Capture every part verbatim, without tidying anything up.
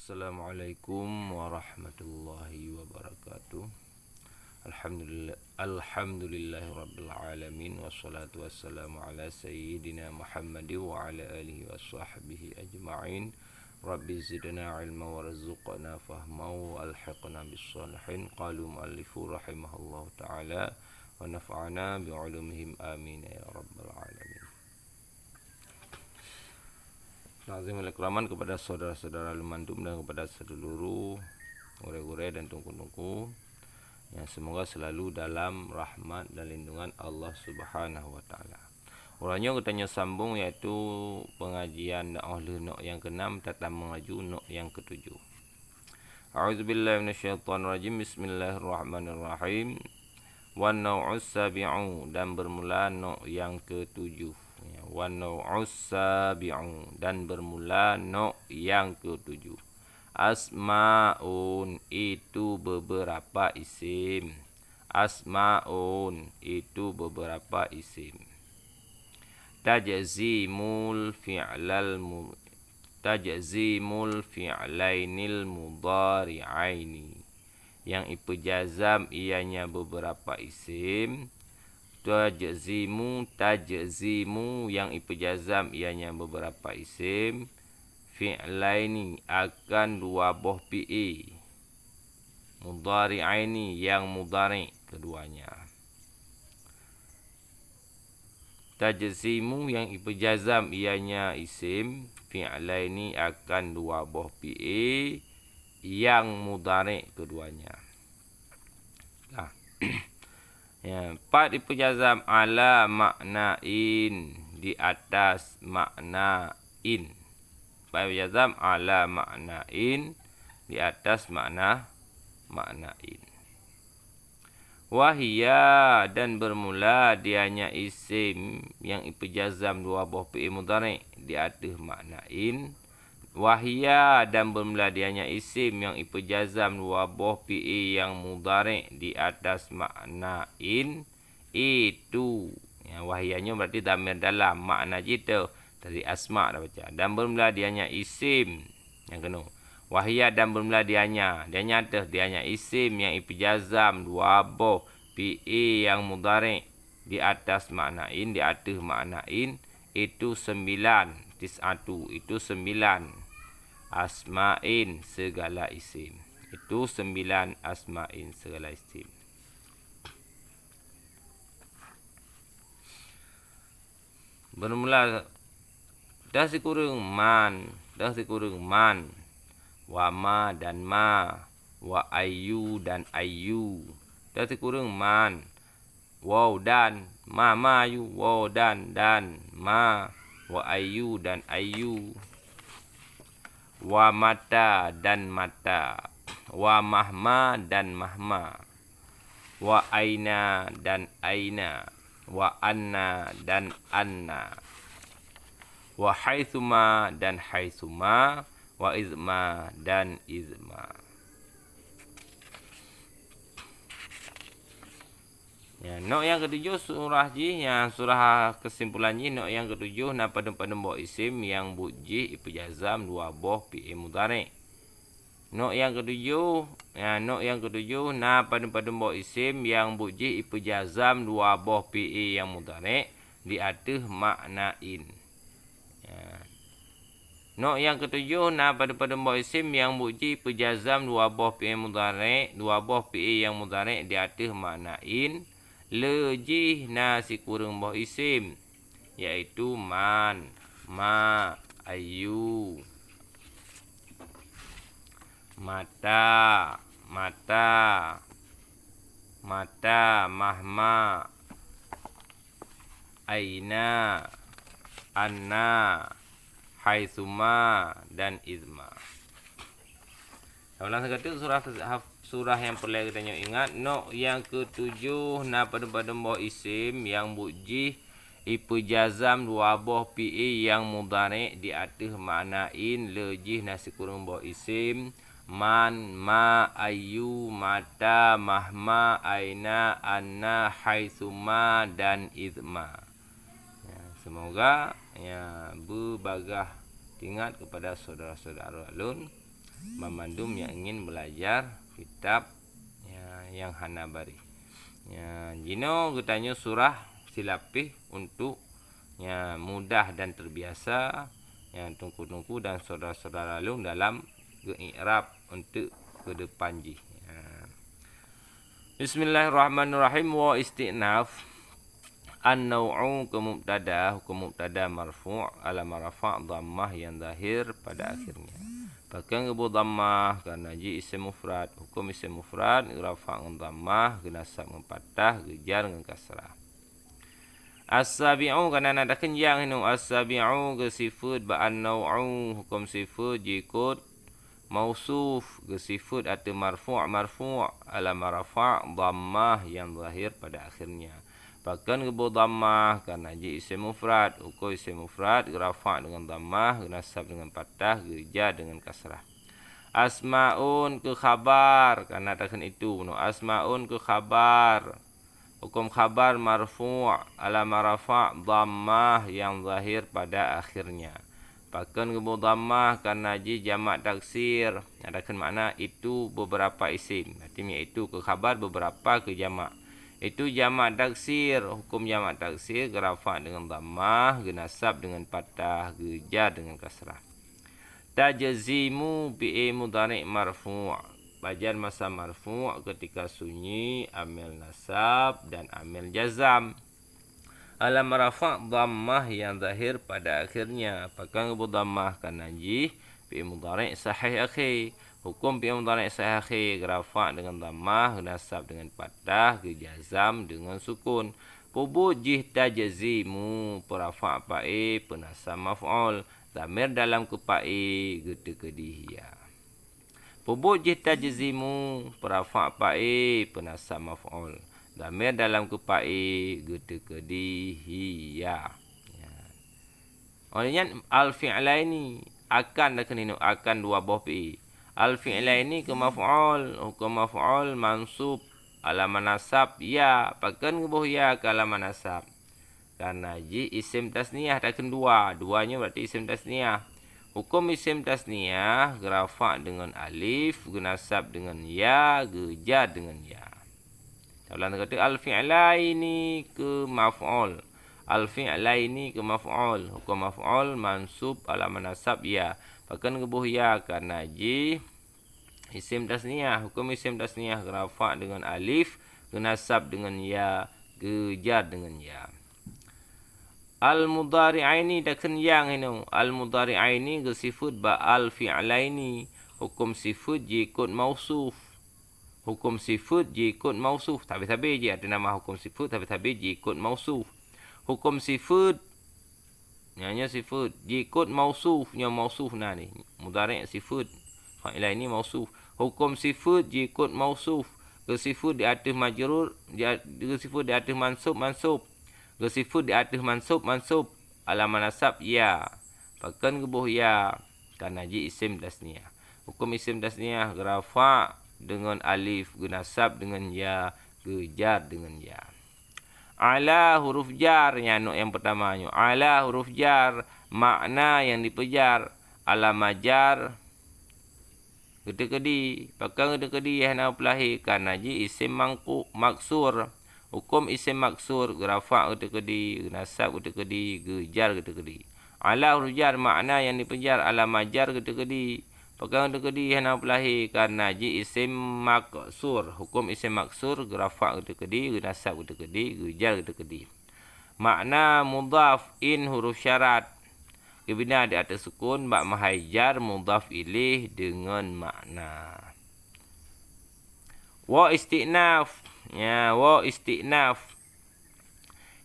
Assalamualaikum warahmatullahi wabarakatuh. Alhamdulillah, alhamdulillahirabbil alamin, wassalatu wassalamu ala sayyidina Muhammadin wa ala alihi wa sahbihi ajma'in. Rabbi zidna ilma warzuqna fahma wa alhiqna bis salihin. Qala muallifu rahimahullahu ta'ala wa nafa'ana bi ulumihim amin ya rabbal alamin. Ta'zim wal ikraman kepada saudara-saudara lôn mandum dan kepada seluruh gurée-gurée dan teungku-teungku yang semoga selalu dalam rahmat dan lindungan Allah Subhanahu wa Taala. Uroe nyoe geutanyoe sambong, yaitu pengajian dakwah lheueh nok nyang keenam, tatamong laju nok nyang ketujoh. A'udzubillahi minasyaitonirrajim. Bismillahirrahmanirrahim. Wan nau'us sabi'u, dan bermula nok yang ketujuh. Ya, wan nau'us sabi'u, dan bermula nok yang ketujuh. Asmaun, itu beberapa isim. Asmaun, itu beberapa isim. Tajzimul fi'lal mu-, tajzimul fi'lainil mudhari'aini. Yang ipeujazam ianya beberapa isim. Tajzimu, tajzimu, yang ipeujazam ianya beberapa isim. Fi'laini, akan dua boh fi'il. Mudhari'aini, yang mudhari' keduanya. Tajzimu, yang ipeujazam ianya isim, fi'laini, akan dua boh fi'il yang mudhari' keduanya. Nah. Ya, pat ipeujazam ala makna in, di atas makna in. Pat ipeujazam ala makna in, di atas makna, makna in. Wahia, dan bermula dianya isim yang ipeujazam dua boh fi'il mudhari' di ateueh makna in. Wahia, dan bermula dianya isim yang ipeujazam dua boh fi'il yang mudhari' di atas makna in. Itu. Ya, wahia nyoe berarti dhamir dalam, makna jih teuh dari asma dah baca. Dan bermula dianya isim. Nyang keunoe. Wahia, dan bermula dianya. Dianya teuh, dianya isim yang ipeujazam dua boh fi'il yang mudhari' di atas makna in, di ateueh makna in, itu sembilan, tis'atu, itu sembilan asma'in segala isim. Itu sembilan asma'in segala isim. Bermula dah sikureueng man, dah sikureueng man. Wa ma dan ma, wa ayyu dan ayyu. Dah sikureueng man. Waw dan, ma, ma yu, waw dan, dan, ma, wa ayyu dan ayyu. Wa mata dan mata. Wa mahma dan mahma. Wa aina dan aina. Wa anna dan anna. Wa haitsuma dan haitsuma. Wa izma dan izma. Ya, nok nyang ketujoh surah jih, ya, surah kesimpulan jih, nok nyang ketujoh na padum-padum boh isim nyang buet jih ipeujazam dua boh fi'il mudhari'. Nok nyang ketujoh, ya, nok nyang ketujoh na padum-padum boh isim nyang buet jih ipeujazam dua boh fi'il nyang mudhari' di ateueh makna in. Ya. Nok nyang ketujoh na padum-padum boh isim nyang buet jih ipeujazam dua boh fi'il mudhari', dua boh fi'il nyang mudhari' di ateueh makna in, le jih na sikureueng boh isim, yaitu man, ma, ayyu, mata, mata, mata, mahma, aina, anna, haitsuma, dan izma. Ulang sakeudeh surah, surah nyang peureulée geutanyoe ingat, nok nyang ketujoh na padum-padum boh isim nyang buet jih ipeujazam dua boh fi'il nyang mudhari' di ateueh makna in, le jih na sikureueng boh isim, man, ma, ayyu, mata, mahma, aina, anna, haitsuma, dan izma. Ya, semoga, ya, beubagaih teuingat kepada saudara-saudara lôn. banmandum nyang ingin belajar kitab, ya, nyang hana baréh. Ya, jinoe geutanyoe surah silapeh untuk, ya, mudah dan terbiasa, ya, teungku-teungku dan saudara-saudara lôn dalam geu-i'rab untuk ke depan jih. Ya. Bismillahirrahmanirrahim. Wa isti'naf. An-nau'u keu mubtada, huköm mubtada marfu', alamah rafa' dhammah nyang zahir pada akhirnya. Pakon geuboh dhammah, karena jih isem mufrad. Huköm isem mufrad geurafa' ngon dhammah, geunasab ngon patah, geujar ngon kasrah. As-sabi'u, karena na takheun nyang hinoe. As-sabi'u geusifeuet bak an-nau'u, huköm sifeuet jiikot mausuf, geusifeuet ateueh marfu', marfu', alamah rafa' dhammah nyang zahir pada akhirnya. Pakon geuboh dhammah, karena jih isem mufrad. Huköm isem mufrad geurafa' deungon dhammah, geunasab deungon patah, geujar deungon kasrah. Asmaun keu khabar, karena takheun itu bunoe. Asmaun keu khabar. Huköm khabar marfu', alamah rafa' dhammah nyang zahir pada akhirnya. Pakon geuboh dhammah, karena jih jamak taksir. Na takheun makna itu beberapa isim. Artinya itu keu khabar, beberapa keu jamak. Itu jamak taksir. Huköm jamak taksir geurafa' deungon dhammah, geunasab deungon patah, geujar deungon kasrah. Tajzimu fi'il mudhari' marfu'. Pajan masa marfu' ketika sunyi amil nasab dan amil jazam. Alamah rafa' dhammah nyang zahir pada akhirnya. Pakon geuboh dhammah, karena jih fi'il mudhari' sahih akhir. Huköm fi'il mudhari' sahih akhir geurafa' deungon dhammah, geunasab deungon patah, geujazam deungon sukun. Peubuet jih tajzimu, peurafa' fa'il, peunasab maf'ul. Dhamir dalam keu fa'il geuteukeudi hiya. Peubuet jih tajzimu, peurafa' fa'il, peunasab maf'ul. Dhamir dalam keu fa'il geuteukeudi hiya. Ya. Óh lheueh nyan al-fi'laini, akan takheun hinoe, akan dua boh fi'il. Al-fi'laini keu maf'ul, huköm maf'ul mansub, alamah nasab ya. Pakon geuboh ya keu alamah nasab? Karena jih isem tasniah takheun dua. Dua nyoe berarti isem tasniah. Huköm isem tasniah geurafa' deungon alif, geunasab deungon ya, geujar deungon ya. Taulang teuka teuk, al-fi'laini keu maf'ul. Al-fi'laini keu maf'ul. Huköm maf'ul mansub alamah nasab ya. Pakon geuboh ya? Karena jih isem tasniah. Huköm isem tasniah geurafa' deungon alif, geunasab deungon ya, geujar deungon ya. Al-mudhari'aini takheun nyang hinoe. Al-mudhari'aini geusifeuet bak al-fi'laini. Huköm sifeuet jiikot mausuf. Huköm sifeuet jiikot mausuf. Sabe-sabe jih ateueh nama huköm sifeuet, sabe-sabe jiikot mausuf. Huköm sifeuet, nyan nyoe sifeuet, jiikot mausuf, nyoe mausuf na ni. Mudhari' sifeuet, fi'laini mausuf. Huköm sifeuet jiikot mausuf. Geusifeuet di ateueh majrur, di a-, geusifeuet di ateueh mansub, mansub. Geusifeuet di ateueh mansub, mansub. Alamah nasab ya. Pakon geuboh ya? Karena jih isem tasniah. Huköm isem tasniah geurafa' deungon alif, geunasab deungon ya, geujar deungon ya. Ala huruf jar, nyan aneuëk nyang peutama nyoe. Ala huruf jar, makna nyang dipeujar. Alamah jar geuteukeudi. Pakon geuteukeudi? Hana peulahé, karena jih isem mangku-, maksur. Huköm isem maksur geurafa' geuteukeudi, geunasab geuteukeudi, geujar geuteukeudi. Ala huruf jar, makna nyang dipeujar, alamah jar geuteukeudi. Pakon geuteukeudi? Hana peulahé, karena jih isem maksur. Huköm isem maksur geurafa' geuteukeudi, geunasab geuteukeudi, geujar geuteukeudi. Makna mudhaf, in huruf syarat, geubina di ateueh sukun bak meuhai jar mudhaf ilaih deungon makna. Wa isti'naf. Ya, wa isti'naf.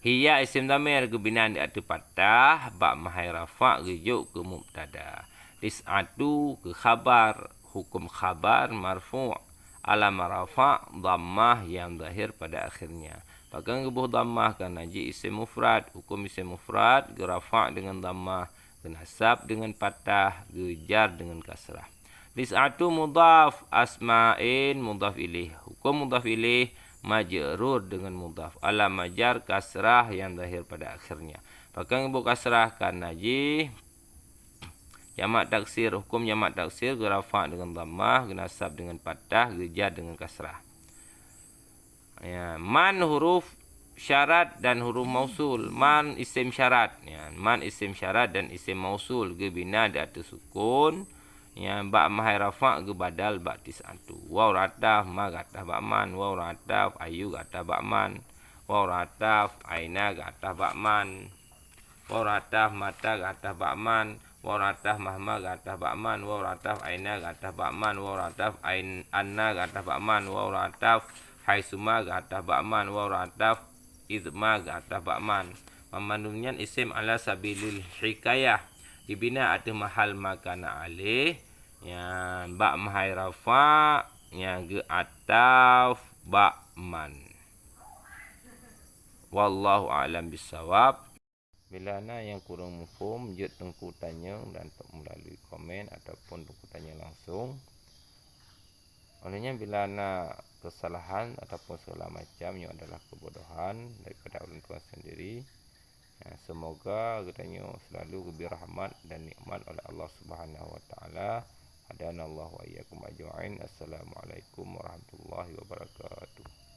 Hiya isem dhamir geubina di ateueh patah bak meuhai rafa' geujok keu mubtada. Tis'atu keu khabar, huköm khabar marfu'. Alamah rafa' dhammah nyang zahir pada akhirnya. Pakon geuboh dhammah? Karena jih isem mufrad. Huköm isem mufrad geurafa' deungon dhammah, geunasab deungon patah, geujar deungon kasrah. Tis'atu mudhaf, asma'in mudhaf ilaih. Huköm mudhaf ilaih majrur deungon mudhaf. Alamah jar kasrah nyang zahir pada akhirnya. Pakon geuboh kasrah? Karena jih Jamak taksir, hukum jamak taksir geurafa' deungon dhammah, geunasab deungon fathah, geujar deungon kasrah. Ya, man huruf syarat dan huruf mausul. Man isim syarat. Ya, man isim syarat dan isim mausul geubina di ateueh sukun. Ya, bak mahai rafa' geubadal bak tis'atu. Waw ra'ataf ma geuataf bak man. Waw ra'ataf ayu geuataf bak man. Waw ra'ataf aina geuataf bak man. Waw ra'ataf mata geuataf bak man. Waw ra'ataf mahma geuataf bak man. Waw ra'ataf aina geuataf bak man. Waw ra'ataf ain-, anna geuataf bak man. Waw ra'ataf haisuma geuataf bak man. Waw ra'ataf izma geuataf bak man. Banmandum nyan isim ala sabilil hikayah, geubina ateueh mahal ma kana alaih, nyan bak mahai rafa', nyan geuataf bak man. Wallahu a'lam bissawab. Bila na nyang kureueng muphom, jeuet Teungku tanyong dan meulalu komen ataupun Teungku tanyong langsong. Oleh nyan, bila na keusalahan ataupun segala macam nyoe adalah keubodohan daripada ulôn tuan sendiri. Ya, semoga geutanyoe selalu geubri rahmat dan nikmat oleh Allah Subhanahu wa Taala. Hadanallahu wa iyyakum ajma'in. Assalamualaikum warahmatullahi wabarakatuh.